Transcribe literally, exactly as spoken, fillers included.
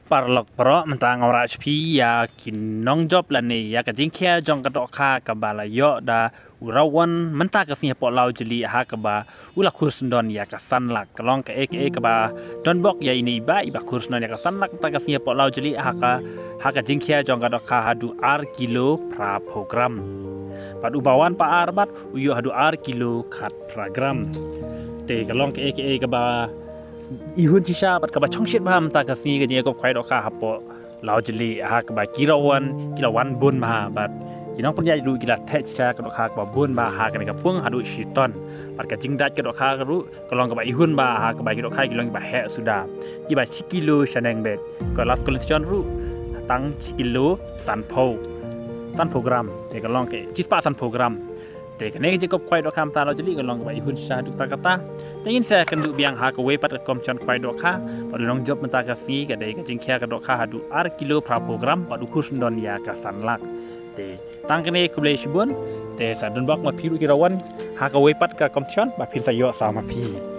Paralok baroh, mynta nga wanrah sha phi ïa ki nongjop lane ïa ka jingkhia jong ka dohkha kaba la ïoh da u Rawon mynta ka sngi hapoh Lawjylli, ha kaba u la khur syndon ïa ka san lak. Ka long kaei kaei kaba don bok ïa ine i bah, i ba khur syndon ïa ka san lak mynta ka sngi hapoh Lawjylli, ha ka, ha ka jingkhia jong ka dohkha haduh ar kilo phra phew gram. Bad u ba wan ba ar bad u ïoh haduh ar kilo khat phra gram. Te ka long kaei kaei kaba ihun shisha bad kaba chongshit bha mynta ka sngi ka jingïakob khwai dohkha hapoh Lawjylli, ha kaba ki Rawon ki la wan bun bha bad ki nongpynïaid ruh ki la theh shisha ka dohkha kaba bun bha ha kane ka pung haduh shi ton. Bad ka jingdait ka dohkha ruh ka long kaba ihun bha, ha kaba ki dohkha ki long kiba heh suda, kiba shi kilo shaneng beit. Ka last collection ruh tang shi kilo san phew, san phew gram. Te ka long kaei, shispah san phew gram. Te kane ka jingïakob khwai dohkha mynta Lawjylli ka long kaba ihun shisha haduh katta katta. Te ngin sa ïakynduh biang ha kawei pat ka competition khwai dohkha bad u nongjop mynta ka sngi, ka dei ka jingkhia ka dohkha haduh ar kilo phra phew gram bad u khur syndon ïa ka san lak. Te tang kane, khublei shibun. Te sa don bok ma phi ruh ki Rawon ha kawei pat ka competition ba phin sa ïoh sa ma phi.